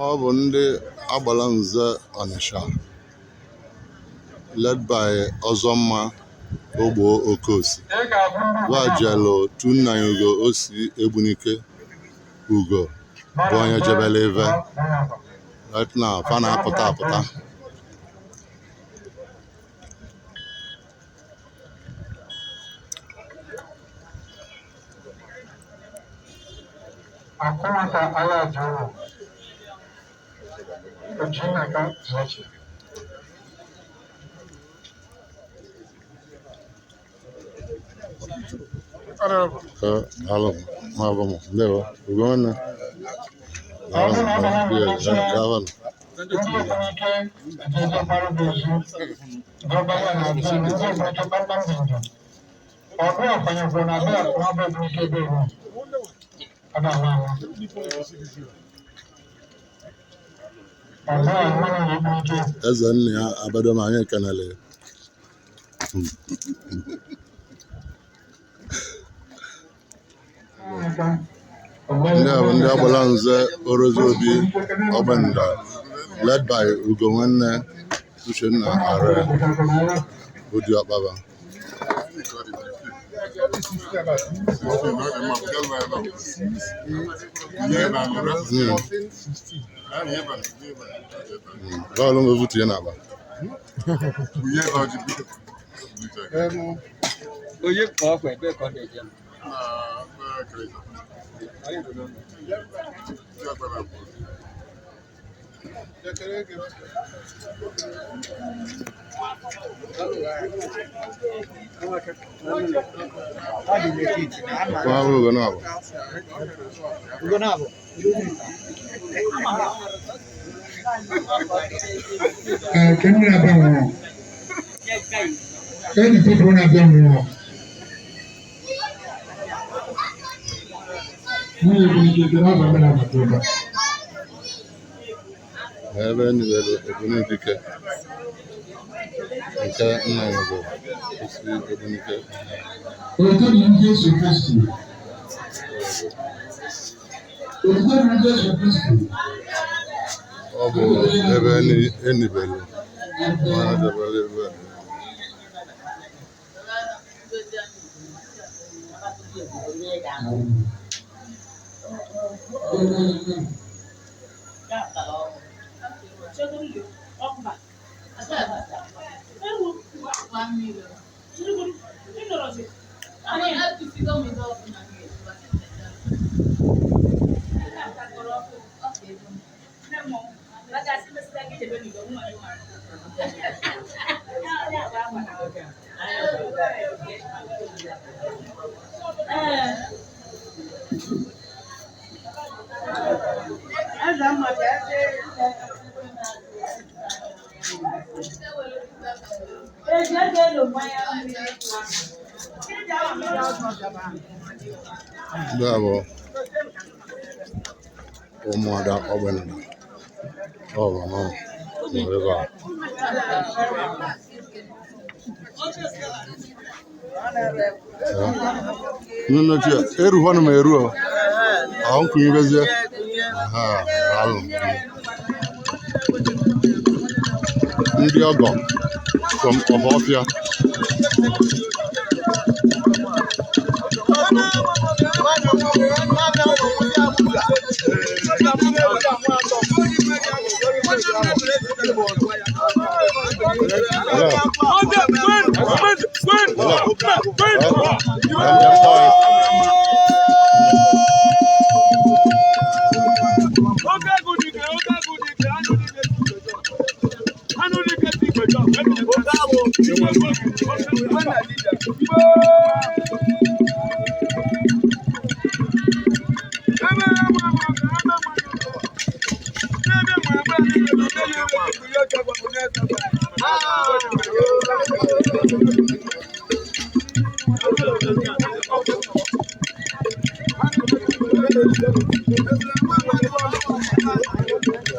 Ọ bụ ndị Agbalanze Ọnịsha led by Ọzọmma Ogbo Okosi wajelu tu Nnanyaugo Osi Egbunike Ugo bụ onye jebele ive right now fa na-apụta apụta. Akụmata ala jụrụ Ojinaka Zuachi. Daalụ nwa bụ m ndewo Ugo nwanne daalụ daalụ. Ndị Egbunike ejeje gbara bụ ozu dọbara na abịa na ndị Egbunike kpamkpam dị ndụ. Ọgụ ọkwanyekwuru na abịa nwa bụ Egbunike ebe ewu. Ọ ga-ama ama. Ọgụ a mmanụ na Egbunike. Eze nna ya abadom anyị ekenele. Ndị a bụ ndị Agbalanze Orozi Obi Ogbenda led by Ugo nwanne Uchenna Are bụ diọkpaba. Báwo ló ń gbé tinye n'akpa? Onye kpọọ ọkwa ebe ka ọ na-eje m. Kwa ahụ Ugo na-abụ. Ke ndị na-abịa nwụrụ. Ke ndị people na-abịa nwụrụ. Nwunye Egbunike kere aba mmadụ agbata ụba. Ebe nibere Egbunike nke Nnanyaugo Osi Egbunike. Otito dịrị Jesu Kristi. Otito dịrị Jesu Kristi. Ọ bụ ebe enibere onye debere ebe a. Ndị a bụ ụmụada Ogbenda ọ bụ nọ ebe a. Nne ochie erughọnụ m eru o ọ nkwụnyebezie. Aha, daalụ. Ndị ọgọ from Ọhafịa. Hello. Hello. Hello.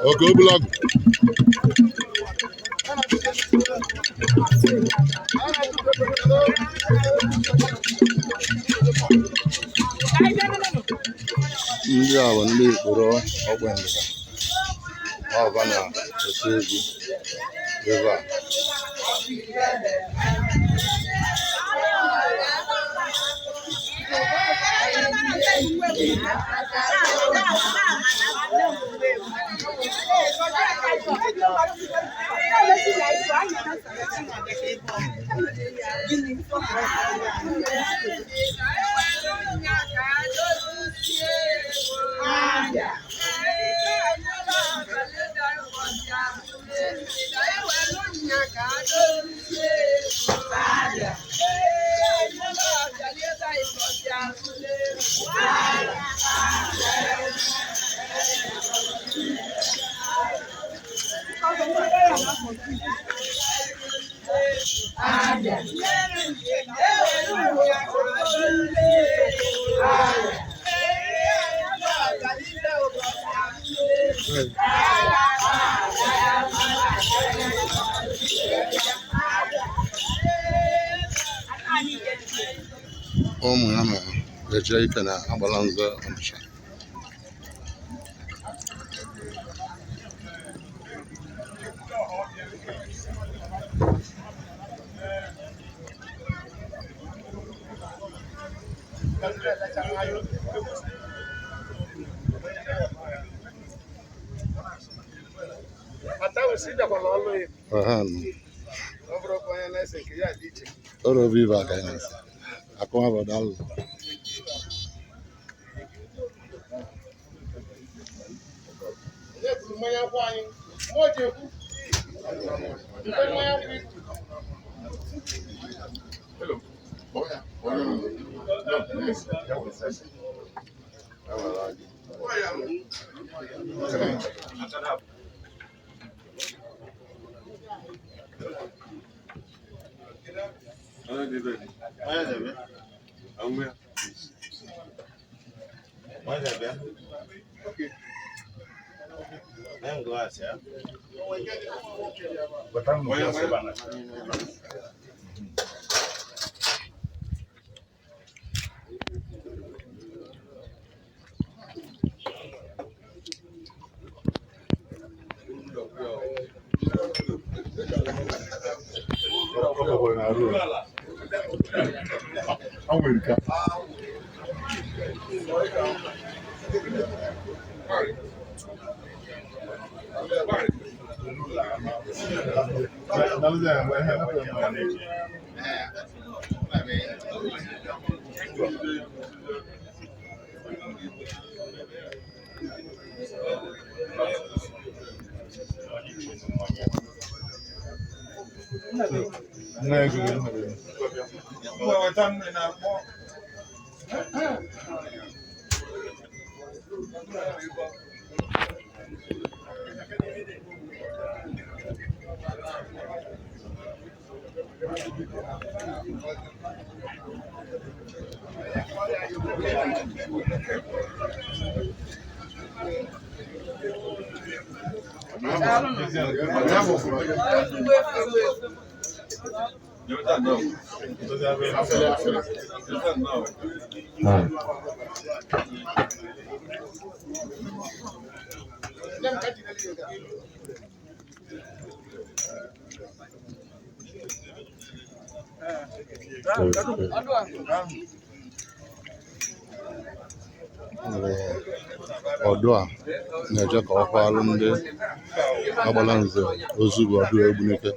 Oke obulagu. Ndị a bụ ndị Ikporo Ogbenda. Ọba na-eti egwu ebe a. Ụmụ ya na-eje ike na Agbalanze Ọnịsha. Ọha nụ. Ọrụ obi ibe aka ya na-ese. Akụma bụ daalụ. Ọdụ a na-eje ka ọ kwalụ ndị Agbalanze ozu bụ ọdụ Egbunike.